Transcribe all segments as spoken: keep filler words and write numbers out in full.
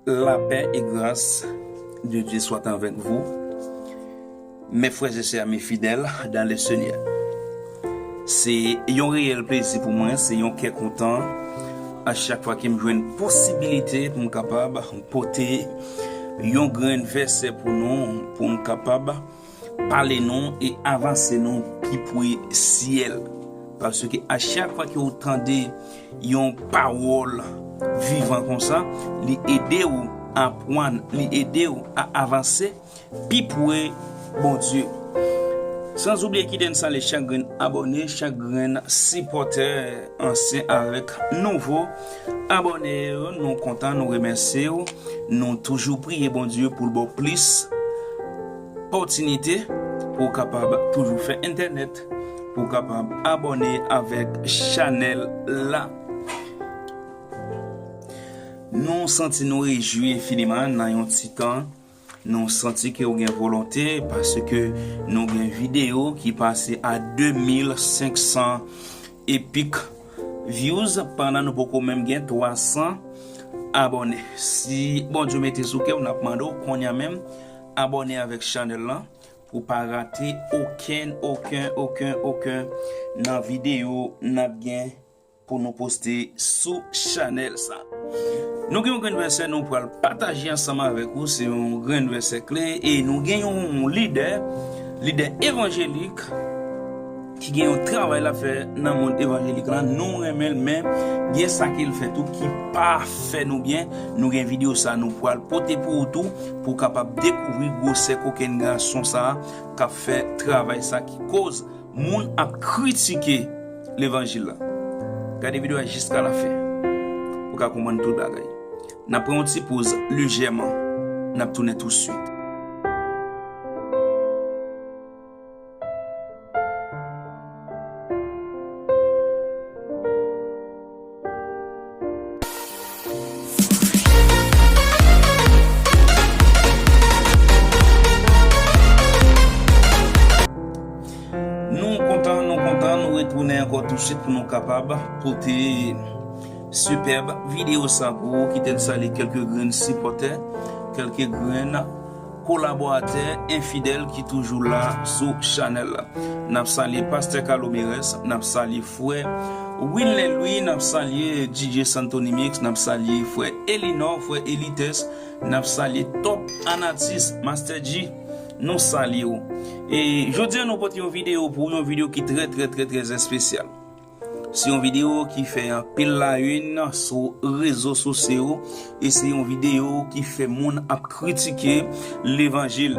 La paix et grâce de Dieu soit avec vous, mes frères et sœurs, mes fidèles dans le Seigneur. Se yon reyèl plezi pou mwen, se yon kè kontan a chak fwa ke m jwenn posibilite pou m kapab pote yon grenn vèsè pou nou, pou m kapab pale nou e avanse nou pi pre syèl. Paske a chak fwa ke w tande yon pawòl vivan konsa, li ede w aprann, li ede w a avanse pi pre Bondye. San oubliye kite n salye chak grenn abòne, chak grenn sipòtè, ansyen avèk nouvo abòne yo. Nou kontan, nou remèsye w. Nou toujou priye Bondye pou l ba w plis opòtinite pou w kapab toujou fè entènèt, pou w kapab abòne avèk chanèl la. Nou santi nou rejwi enfiniman nan yon ti tan. Nou santi ke w gen volonte paske nou gen videyo ki pase a de mil senk san epic views pandan nou poko menm gen twa san abòne. Si Bondye mete sou kè w, n ap mande w kounye a menm abòne avèk chanèl lan pou w pa rate okenn, okenn, okenn, okenn nan videyo n ap gen pou nou poste sou chanèl sa. Nou gen yon grenn vèsè nou pral pataje ansanm avèk ou. Se yon grenn vèsè kle e nou gen yon lidè, lidè evanjelik ki gen yon travay l ap fè nan mond evanjelik la. Nou renmen l, men gen sa ke l fè tou ki pa fè nou byen. Nou gen videyo sa nou pral pote pou ou tou, pou w kapab dekouvri gwosè kokenn gason sa k ap fè travay sa ki koz moun ap kritike levanjil la. Gade videyo a jiska lafen pou w ka konprann tout bagay. N ap pran yon ti poz lejèman. N ap tounen tousuit. Nou kontan, nou kontan, nou retounen ankò tousuit pou nou kapab pote sipèb videyo sa pou ou. Kite n salye kèlke grenn sipòtè, kèlke grenn kolaboratè enfidèl ki toujou la sou chanèl la. N ap salye Pastè Carlo Mérès, n ap salye frè Wilner Louis, n ap salye D J Santony Mix, n ap salye frè Elinor, frè Elites, n ap salye Top Anatis, Master G, nou salye w. E jodi a nou pote yon videyo pou ou, yon videyo ki trè, trè, trè, trè espesyal. Se yon videyo ki fè anpil la une sou rezo sosyo e se yon videyo ki fè moun ap kritike levanjil.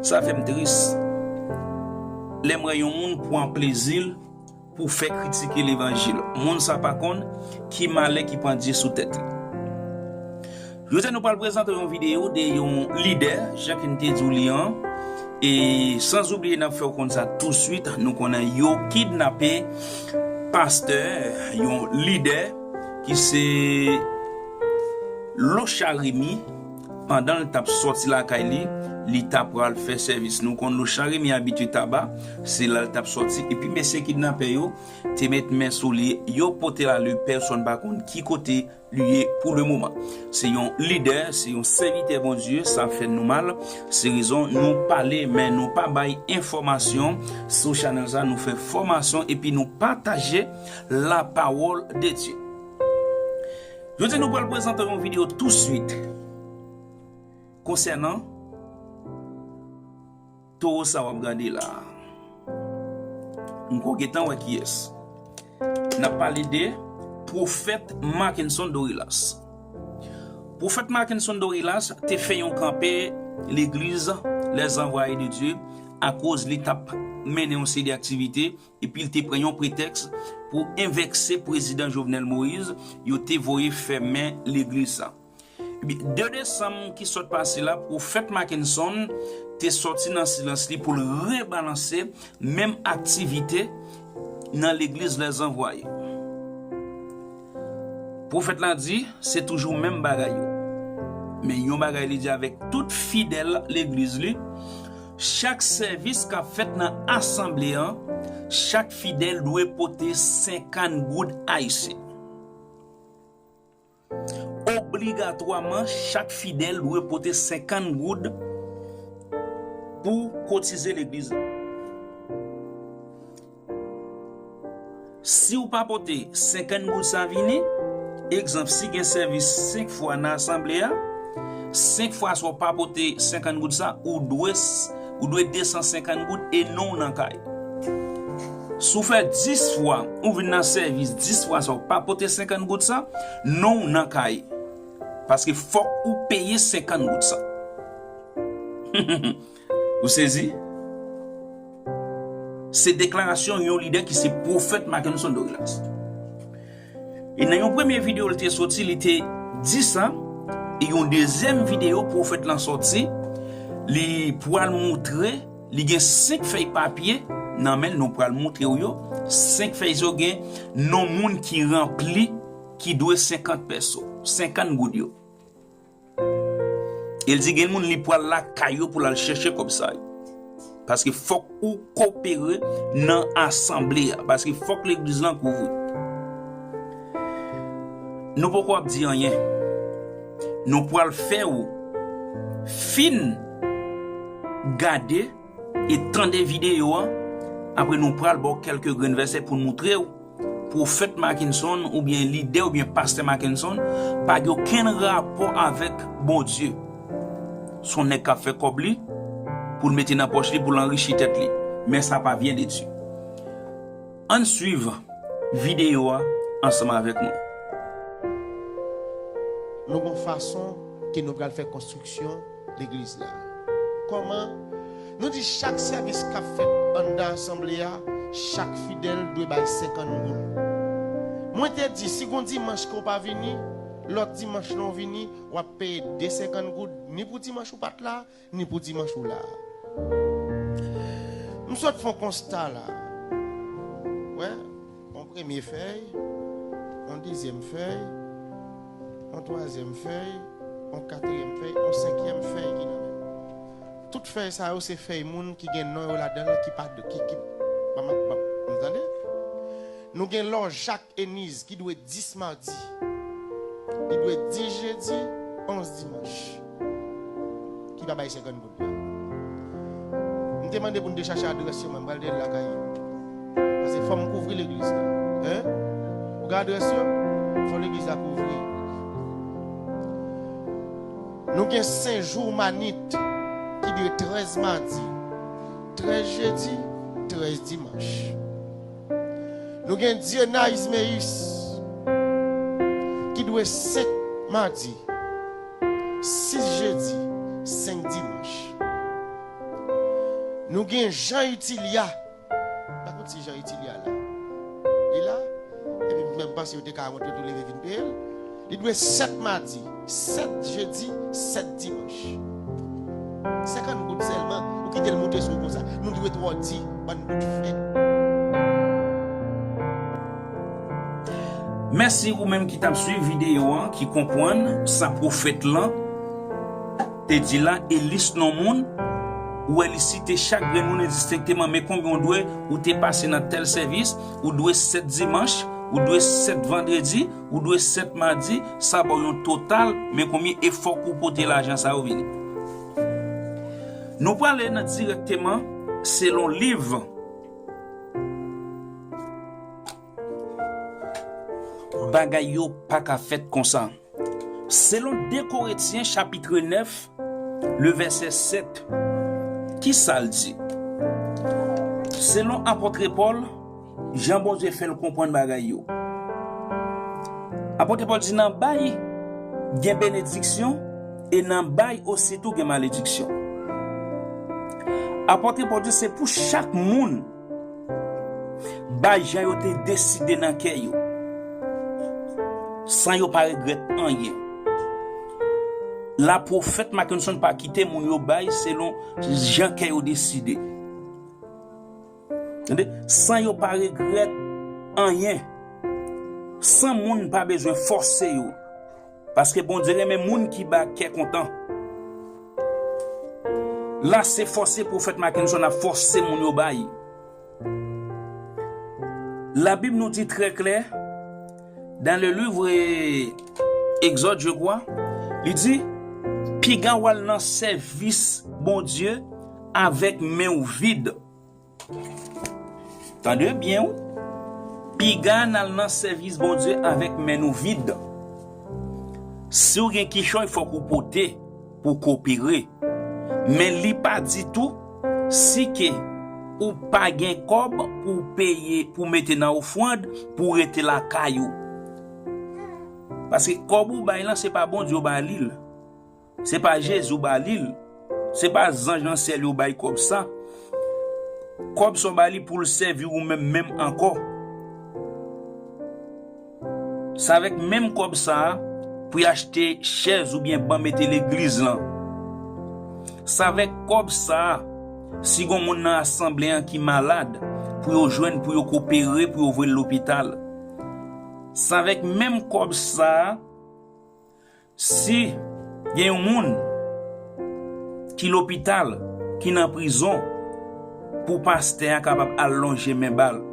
Sa fè m tris. Lè m wè yon moun pran plezi l pou fè kritike levanjil. Moun sa pa konn ki malè ki pandye sou tèt li. Jodi a nou pral prezante yon videyo de yon lidè, jan ke n te di w li an. E san oubliye n ap fè w konn sa tousuit, nou konnen yo kidnape pastè, yon lidè ki se Locha Remy, pandan l t ap sòti lakay li, li ta pral fè sèvis. Nou konn Locha Remy abitye taba, se la l t ap sòti. Epi mesye kidnapè yo te met men sou li, yo pote l ale, pèsonn pa konn ki kote li ye pou le moman. Se yon lidè, se yon sèvitè Bondye, sa fè nou mal. Se rezon nou pale, men nou pa bay enfòmasyon sou chanèl sa, nou fè fòmasyon epi nou pataje la parole de Dieu. Jodi nou pral prezante yon videyo tousuit konsènan towo sa w ap gade la. M ko gentan wè kiyès. N ap pale de Pwofèt Mackenson Dorilas. Pwofèt Mackenson Dorilas te fè yon kanpe legliz Les Envoyés de Dieu akoz li t ap mennen yon seri de aktivite epi l te pran yon pretèks pou envèkse prezidan Jovenel Moïse, yo te voye fèmen legliz sa. Ebyen, de desanm ki sot pase la, Pwofèt Mackenson te sòti nan silans li pou l rebalanse menm aktivite nan legliz Les Envoyés. Pwofèt la di, se toujou menm bagay yo. Men yon bagay li di avèk tout fidèl legliz li, chak sèvis k ap fèt nan asanble an, chak fidèl dwe pote senkant goud ayisyen. Ob-, Obligatwaman, chak fidèl dwe pote senkant goud pou kotize legliz la. Si w pa pote senkant goud sa vini, egzanp, si gen sèvis senk fwa nan asanble a, senk fwa sa w pa pote senkant goud sa, ou dwe, ou dwe de san senkant goud e non w nan kay. Si w fè dis fwa, ou vin nan sèvis dis fwa sa, w pa pote senkant goud sa, non w nan kay. Paske fòk ou peye senkant goud sa. Ou sezi? Se deklarasyon yon lidè ki se Pwofèt Mackenson Douglas. E nan yon premye videyo, li te soti, li te di sa. E yon dezyèm videyo, pwofèt lan soti, li pral moutre, li gen senk fèy papye nan men l, nou pral moutre w yo. Senk fèy sa yo gen non moun ki ranpli, ki dwe senkant pèso, senkant goud yo. E l di gen moun li pral lakay yo pou l al chèche kòb sa yo. Paske fòk ou kopere nan asanble a. Paske fòk legliz lan kouvri. Nou poko ap di anyen. Nou pral fè w fin gade e tande videyo a. Apre nou pral ba w kèlke grenn vèsè pou n moutre w. Pwofèt Mackenson oubyen lidè oubyen pastè Mackenson pa gen okenn rapò avèk Bondye. Se yon nèg k ap fè kòb li pou l mete nan pòch li, pou l anrichi tèt li. Men sa pa vyen de Dye. Ann swiv videyo a ansanm avèk mwen. Nou gon fason ke nou pral fè konstriksyon legliz la. Kòman? Nou di chak sèvis k ap fèt anndan asanble a, chak fidèl dwe bay senkant goud. Mwen te di, si gon dimanch ke w pa vini, lòt dimanch lan w vini, w ap peye de senkant goud, ni pou dimanch ou pa t la, ni pou dimanch ou la. M sot fè yon konsta la. Wè, yon premye fèy, yon dezyèm fèy, yon twazyèm fèy, yon katriyèm fèy, yon senkyèm fèy ki nan men m. Tout fèy sa yo se fèy moun ki gen non yo ladan l ki pa, ki, ki, pa, pa, pa, nou tande? Nou gen Lòjak Eniz ki dwe dis madi. Li dwe dis jedi, onz dimanch. Ki pa bay senkant goud la. M te mande pou n te chache adrès yo, mwen, m pral te lakay yo. Paske fò m kouvri legliz la. Hein? Ou gen adrès yo? Fò legliz la kouvri. Nou gen Senjou Manit ki dwe trèz madi, trèz jedi, trèz dimanch. Nou gen Dieunaïs Meyis ki dwe senk madi, sis jedi, senk dimanch. Nou gen Jean Utilia. Pa konn si Jean Utilia la. Li la? Epi m panse yo te ka rantre tou leve vin peye l. Li dwe sèt madi, sèt jedi, sèt dimanch. Senkant goud sèlman, ou kite l moute sou ou konsa. Nou dwe twò di, bann bout fè. Mèsi ou menm ki t ap swiv videyo an, ki konprann sa pwofèt lan te di la, e lis non moun, ou wè li site chak grenn moun endistenkteman, men konbyen ou dwe, ou te pase nan tèl sèvis, ou dwe sèt dimanch, ou dwe sèt vandredi, ou dwe sèt madi, sa ba w yon total, men konbyen e fòk ou pote lajan sa yo vini. Nou prale nan dirèkteman selon liv. Bagay yo pa ka fèt konsa. Selon de Korentyen chapit nèf, le vèsè sèt, ki sa l di? Selon apòt Pòl, jan Bondye fè l konprann bagay yo. Apòt Pòl di nan bay gen benediksyon e nan bay osi tou gen malediksyon. Apòt Pòl di se pou chak moun bay jan yo te deside nan kè yo, san yo pa regrèt anyen. La pwofèt Mackenson pa kite moun yo bay selon jan kè yo deside. Tande? San yo pa regrèt anyen. San moun pa bezwen fòse yo. Paske Bondye renmen moun ki ba kè kontan. La se fòse pwofèt Mackenson ap fòse moun yo bay. Labib nou di trè klè, dans le livre Egzòd, je kwa, li di, piga w al nan sèvis Bondye avèk men w vid. Tande byen, wi. Piga n al nan sèvis Bondye avèk men nou vid. Si w gen kichòy, fòk ou pote pou w kopere. Men li pa di tou si ke ou pa gen kòb pou w peye, pou w mete nan ofrann, pou w rete lakay ou. Paske kòb ou bay lan, se pa Bondye ou ba li l. Se pa Jezi ou ba li l. Se pa zanj nan syèl yo bay kòb sa. Kòb sa w ba li pou l sèvi ou menm menm ankò. Se avèk menm kòb sa a pou y achte chèz oubyen ban mete legliz lan. Se avèk kòb sa a, si gon moun nan asanble an ki malad, pou yo jwenn, pou yo kopere, pou yo voye l lopital. Se avèk menm kòb sa a, si gen yon moun ki lopital, ki nan prizon, pou pastè a kapab al lonje men ba l.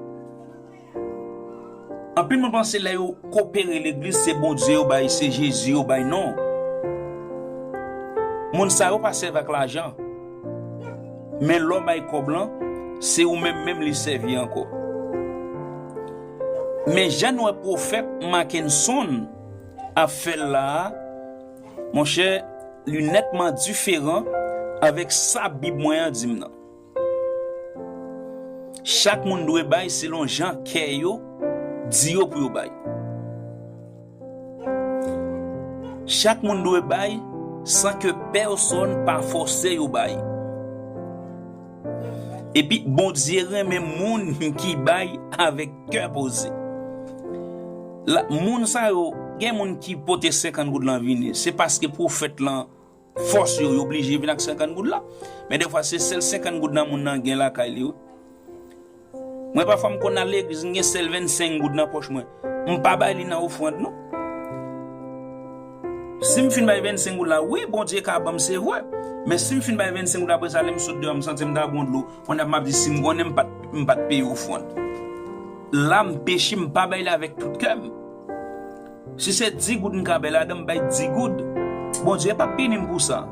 Anpil moun panse lè yo kopere legliz, se Bondye yo bay, se Jezi yo bay. Non. Moun sa yo pa sèvi ak lajan. Men lè w bay kòb lan, se ou menm menm li sèvi ankò. Men jan n wè pwofèt Mackenson ap fè l la a, monchè, li nètman diferan avèk sa Bib mwen an di m nan. Chak moun dwe bay selon jan kè yo di yo pou yo bay. Chak moun dwe bay san ke pèsonn pa fòse yo bay. Epi, Bondye renmen moun ki bay avèk kè poze. La, moun sa yo, gen moun ki pote senkant goud lan vini. Se paske pwofèt lan fòse yo, yo blije vin ak senkant goud la. Men defwa, se sèl senkant goud nan moun nan gen lakay li, wi. Mwen, pafwa, m konn al legliz, m gen sèl vennsenk goud nan pòch mwen. M pa bay li nan ofrann, non. Si m fin bay vennsenk goud la, wi, Bondye ka ban m, se vre. Men si m fin bay vennsenk goud la, apre sa, lè m sot deyò, m santi m ta gon dlo. Kounye a m ap di, si m konnen m pa t, m pa t peye ofrann. La, m peche, m pa bay li avèk tout kè m. Si se dis goud m ka bay ladan, m bay dis goud. Bondye p ap pini m pou sa.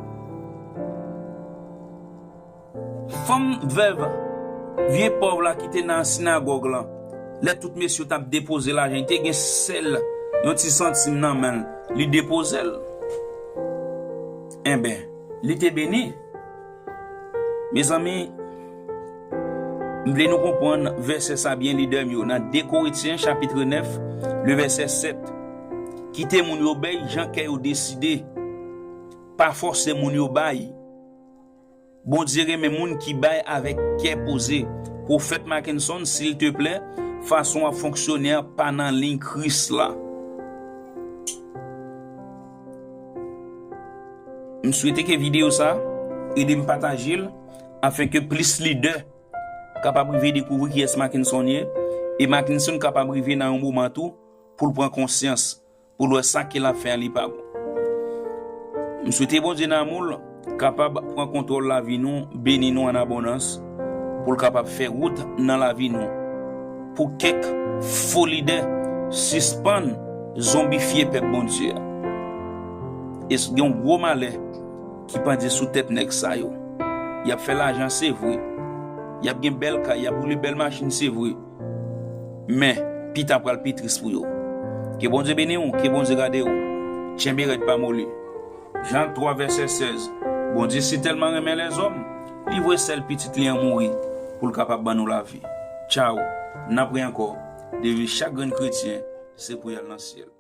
Fanm vèv, vye pòv la ki te nan sinagòg lan, lè tout mesye yo t ap depoze lajan, li te gen sèl yon ti santim nan men l, li depoze l. Enben, li te beni. Mezanmi, m vle nou konprann vèsè sa byen, lidè m yo, nan de Korentyen chapit nèf, le vèsè sèt. Kite moun yo bay jan kè yo deside. Pa fòse moun yo bay. Bondye renmen moun ki bay avèk kè poze. Pwofèt Mackenson, silteplè, fason w ap fonksyone an pa nan liy Kris la. M swete ke videyo sa ede m pataje l, afenke plis lidè kapab rive dekouvri kiyès Mackenson ye, e Mackenson kapab rive nan yon moman tou pou l pran konsyans, pou l wè sa ke l ap fè an li pa bon. M swete Bondye nan amou l kapab pran kontwòl lavi nou, beni nou an abondans, pou l kapab fè wout nan lavi nou. Pou kèk fo lidè sispann zonbifye pèp Bondye a. E s-, gen yon gwo malè ki pandye sou tèt nèg sa yo. Y ap fè lajan, se vre. Y ap gen bèl kay, y ap woule bèl machin, se vre. Men, pita pral pi tris pou yo. Ke Bondye beni w, ke Bondye gade w. Tchenbe rèd, pa moli. Jan twa vèsè sèz. Bondye sitèlman renmen lèzòm, li voye sèl pitit li an mouri pou l kapab ban nou lavi. Tchaw, n ap ri ankò. Devi chak grenn kretyen, se pou y al nan syèl.